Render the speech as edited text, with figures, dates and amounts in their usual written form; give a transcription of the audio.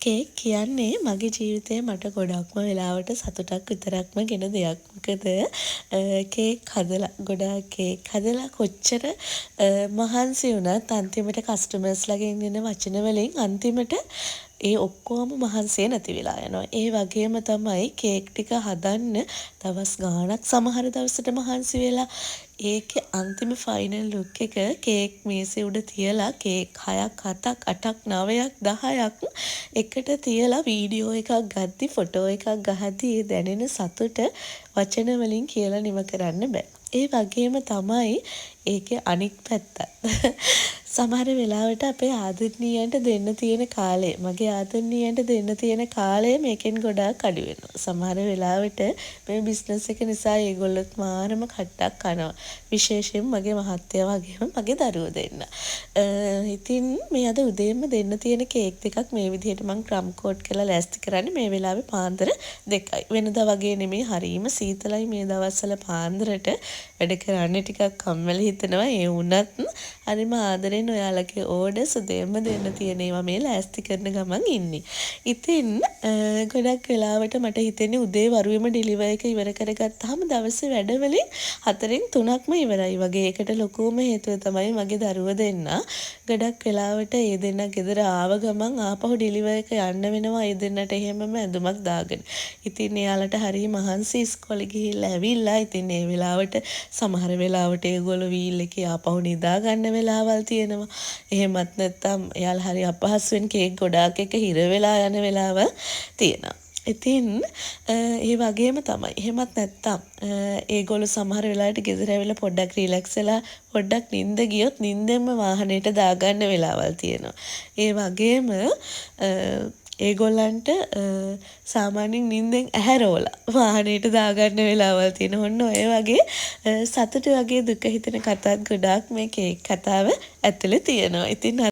Cake කියන්නේ මගේ ජීවිතේ මට ගොඩක්ම වෙලාවට සතුටක් විතරක්ම ගෙන දෙයක්. මොකද කේක් හදලා, ගොඩාක් කේක් හදලා කොච්චර මහන්සි වුණත් අන්තිමට කස්ටමර්ස්ලාගෙන් එන වචන වලින් අන්තිමට ඒ ඔක්කොම මහන්සිය නැති වෙලා යනවා. ඒ වගේම තමයි කේක් ටික හදන්න දවස් ගාණක් සමහර දවසට මහන්සි වෙලා, ඒකෙ අන්තිම ෆයිනල් ලුක් එක කේක් මේසෙ උඩ තියලා, කේක් හයක්, හතක්, අටක්, නවයක්, 10ක් එකට තියලා වීඩියෝ එකක් ගද්දි, ෆොටෝ එකක් ගහද්දි ඒ දැනෙන සතුට වචන වලින් කියලා නිම කරන්න බෑ. ඒ වගේම තමයි ඒකේ අනික් පැත්තත්. සමහර වෙලාවට අපේ ආදරණීයන්ට දෙන්න තියෙන කාලය, මගේ ආදරණීයන්ට දෙන්න තියෙන කාලය මේකෙන් ගොඩාක් අඩු වෙනවා. සමහර වෙලාවට මේ බිස්නස් එක නිසා ඒගොල්ලොත් මාරම කට්ටක් කනවා. විශේෂයෙන් මගේ මහත්තයා වගේම මගේ දරුවෝ දෙන්නා. ඉතින් මේ අද උදේම දෙන්න තියෙන කේක් දෙකක් මේ විදිහට මං ක්‍රම් කෝට් කරලා ලෑස්ති කරන්නේ මේ වෙලාවේ පාන්දර 2යි. වෙනදා වගේ නෙමෙයි, හරීම සීතලයි මේ දවස්වල පාන්දරට. වැඩ කරන්න ටිකක් කම්මැලි හිතෙනවා. ඒ වුණත් හරිම ආදරෙන් ඔයාලගේ ඕඩර්ස් උදේම දෙන්න තියෙන ඒවා මේ ලෑස්ති කරන ගමන් ඉන්නේ. ඉතින් ගොඩක් වෙලාවට මට හිතෙන්නේ උදේ වරුවෙම ඩිලිවර් එක ඉවර කරගත්තාම දවසේ වැඩ වලින් හතරෙන් තුනක්ම ඉවරයි වගේ. ඒකට ලොකුම හේතුව තමයි මගේ දරුවෝ දෙන්නා. ගොඩක් වෙලාවට ඒ දෙන්නා ගෙදර ආව ගමන් ආපහු ඩිලිවර් එක යන්න වෙනවා ඒ දෙන්නට එහෙමම ඇඳුමක් දාගෙන. ඉතින් එයාලට හරි මහන්සි ඉස්කෝලේ ගිහිල්ලා ඇවිල්ලා. ඉතින් ඒ වෙලාවට සමහර වෙලාවට ඒගොල්ලෝ වීල් එකේ ආපහු නිදා ගන්න වෙලාවල් තියෙනවා. එහෙමත් නැත්නම් එයාලා හරි අපහසුවෙන් කේක් ගොඩාක් එක හිර වෙලා යන වෙලාවල් තියෙනවා. ඉතින් ඒ වගේම තමයි. එහෙමත් නැත්නම් ඒගොල්ලෝ සමහර වෙලාවට ගෙදර ඇවිල්ලා පොඩ්ඩක් රිලැක්ස් වෙලා පොඩ්ඩක් නින්ද ගියොත් නින්දෙන්ම වාහනේට දාගන්න වෙලාවල් තියෙනවා. ඒ වගේම ඒගොල්ලන්ට සාමාන්‍යයෙන් නින්දෙන් ඇහැරෝලා වාහනේට දාගන්න වෙලාවල් තියෙනවා. ඔන්න ඔය වගේ සතුට වගේ දුක හිතෙන කතාත් ගොඩාක් මේ කේක් කතාව ඇතුලේ තියෙනවා. ඉතින්